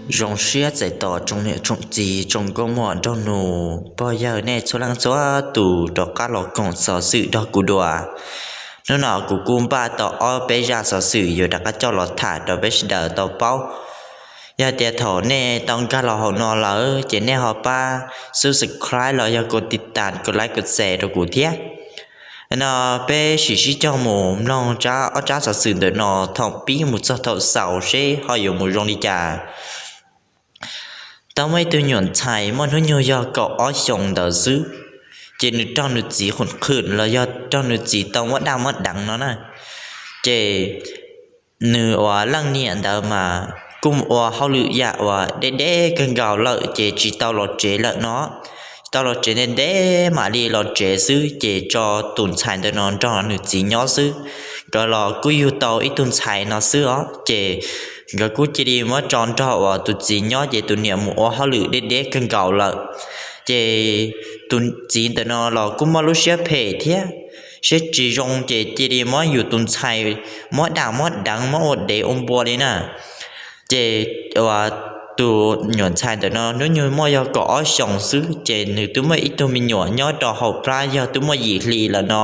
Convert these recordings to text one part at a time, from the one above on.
Zoo siab txais tos tsoom niam tsoom txiv tsoom nkauj muam nraug nus pog yawg nej txhua leej txhua tus rov qab los koom xov xwm nrog kuv dua. Hnub no kuv kuj npaj tau ob peb zaj xov xwm yuav rov qab coj los tham rau peb sawv daws tau paub. Yog tias thaum nej tau nkag los hauv no lawm ces nej ho pab subscribe los yog kov tiv tas, kov like, kov share rau kuv thiab. No peb sim sib cog mus mloog ob tsab xov xwm ntawm no thaum pib mus txog thaum xaus seb ho yuav mus zoo li cas. Tau muaj ib tug nyuam ntxhais muaj hnub nyoog yog kaum ob xyoos ntawd xwb, ces nws raug nws txiv qhum qhwm los yog raug nws txiv tau muab daj muab deev no na. Ces nws uas leej niam ntawd mas kuj mus ua hauj lwm yam uas deb deb kawg nkaus lawm ces tsis tau los tsev lawm no. Tsis tau los tsev ntev ntev mam li los tsev xwb ces tso tus ntxhais ntawm no nrog nws txiv nyob xwb. Nkawd los kuj yug tau ib tug ntxhais no xwb os, ces nkawd kuj cia li muab tso nrog uas tus txiv nyob ces tus niam mus ua hauj lwm deb deb kawg nkaus lawm. Ces tus txiv ntawm no los kuj muaj lub siab phem thiab, siab tsis zoo ces cia li muab yus tus ntxhais muab daj muab deev muab ua dev ua npua li na. Ces tus nyuam ntxhais ntawm no hnub nyoog muaj yog kaum ob xyoos xwb ces nws twb muaj ib tug me nyuam nyob rau hauv plab yog twb muaj yim hli lawm no.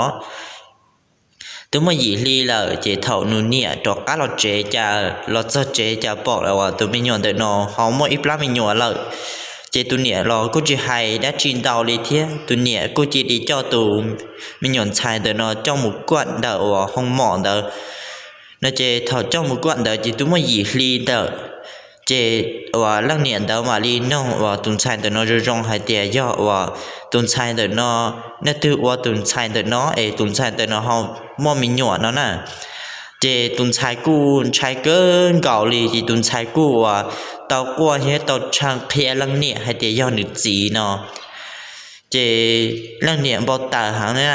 Twb muaj yim hli lawm ces thaum nws niam rov qab los tsev cas los txog tsev cas pom uas tus me nyuam ntawm no ho muaj ib plab me nyuam lawm. Ces tus niam los kuj tsis hais dab tsi ntau li thiab, tus niam kuj cia li coj tus me nyuam ntxhais ntawm no coj mus kuaj ntawm uas hoo mom ntawd no. Ces thaum coj mus kuaj ntawd ces twb muaj yim hli ntawm, ces uas leej niam ntawd mam li noog uas tus ntxhais ntawm no zoo zoo hais tias yog uas tus ntxhais ntawm no, nej twg ua tus ntxhais ntawm no es tus ntxhais ntawm no ho muaj me nyuam no na. Ces tus ntxhais kuj ntshai kawg nkaus li ces tus ntxhais kuj uas tau quaj thiab tau tshee qhia leej niam hais tias yog nws txiv no. Ces leej niam npau taws heev na.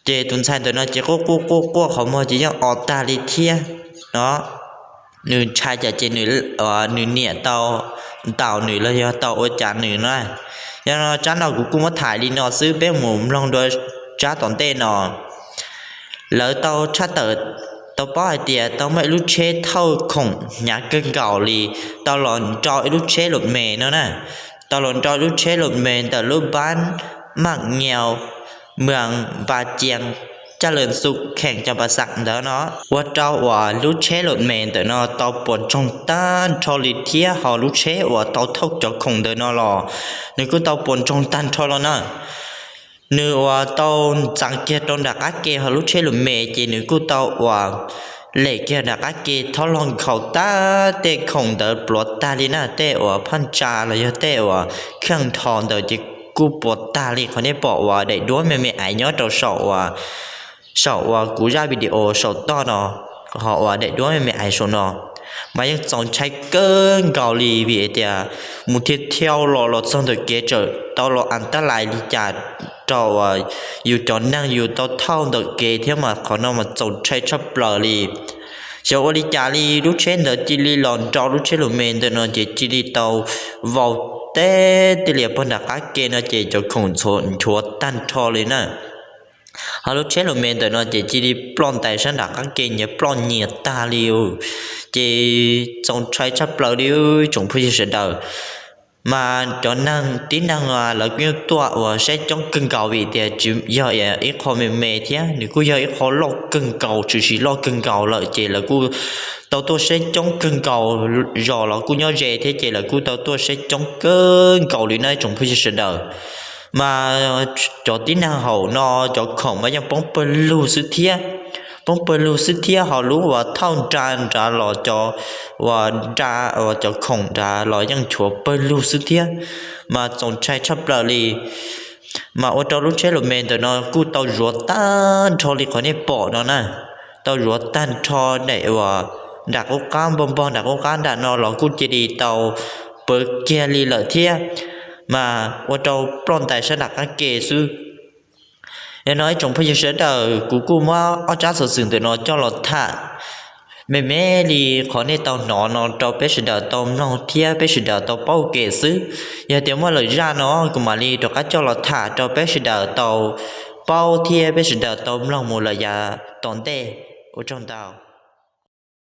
Ces tus ntxhais ntawm no ces quaj quaj quaj quaj qhov muag ces yeej o tag li thiab no. Nws ntshai cas ces nws niam tau ntaus nws los yog tau ua cas nws na. Yog no tsab no kuv kuj muab tham li no xwb, peb mus mloog dua tsab tom ntej no. Lawv tau tshaj tawm tau paub hais tias tau muaj ib lub tsheb thauj khoom hnyav kawg nkaus li tau los nrau ib lub tsheb lus me no na. Tau los nrau ib lub tsheb lus me ntawm lub npab Maj Nyau, mwas Npa Cia, Caj Lawm Xu, kheem Cam Pa Xaj ntawd no. Ua rau uas lub tsheb lus me ntawm no tau puas ntsoog tag nrho li thiab ho lub tsheb uas tau thauj cov khoom ntawm no los nws kuj tau puas ntsoog tag nrho los na. Nws uas tau ntxeev kiag rau nram qab ke ho lub tsheb lus me ces nws kuj tau uas lem kiag nram qab ke thob los nkhaus tag tej khoom ntawd pluav tag li na, tej uas phaj ntsa los yog tej uas kheej nrho ntawd ces kuj puas tag li qhov nej pom uas daim duab me me aiv nyob rau saum uas saum uas kuv zaj video saum toj no, ho uas daim duab me me aiv saum no. Mas yeej txaus ntshai kawg nkaus li vim tias mus thiaj thiau los los txog ntawm kev txawm tau los as tab lais li cas rau uas yus cov neeg yus tau thauj ntawm kev thiab mas qhov no mas txaus ntshai tshaj plaws li. Xyov ua li cas li lub tsheb ntawd cia li los nrau lub tsheb lus me ntawm no ces cia li tau vau teb tij lias pog nram qab ke no ces cov khoom nchuav tag nrho li na. Ho lub tsheb lus me ntawm no ces cia li ploj ntais sab nram qab ke nyias ploj nyias tag li. Ces txaus ntshai tshaj plaws li tsoom phooj ywg sawv daws. Mas cov neeg tib neeg lawv kuj yeej tuaj uas saib coob kawg nkaus vim tias tsis yog ib qho me me thiab nws kuj yog ib qho loj kawg nkaus, tshwm sim loj kawg nkaus lawm ces lawv kuj tau tuaj saib coob kawg nkaus. Zos los kuj nyob ze thiab ces lawv kuj tau tuaj saib coob kawg nkaus li na tsoom phooj ywg sawv daws. Mas cov tib neeg hauv no cov khoom mas yeej poob pawg lug xwb thiab, poob pawg lug xwb thiab ho lub uas thauj nra nrad los cov uas nra uas cov khoom nrad los yeej nchuav pawg lug xwb thiab. Mas txaus ntshai tshaj plaws li. Mas ua rau lub tsheb lus me ntawm no kuj tau zuav tag nrho li qhov nej pom no na. Tau zuav tag nrho daim uas nram qub qab npog npog nram qub qab nram no los kuj cia li tau pawv kiag li lawm thiab. Mas ua rau ploj ntais sab nram qab ke xwb. Yog no ib tsoom phooj ywg sawv daws, kuv kuj muab ob tsab xov xwm ntawm no coj los tham me me li qhov nej tau hnov no rau peb sawv daws tau mloog thiab peb sawv daws tau paub ua ke xwb. Yog tias muaj lwm zaj no kuv mam li rov qab coj los tham rau peb sawv daws tau paub thiab peb sawv daws tau mloog mus lawm yav tom ntej. Ua tsaug ntau.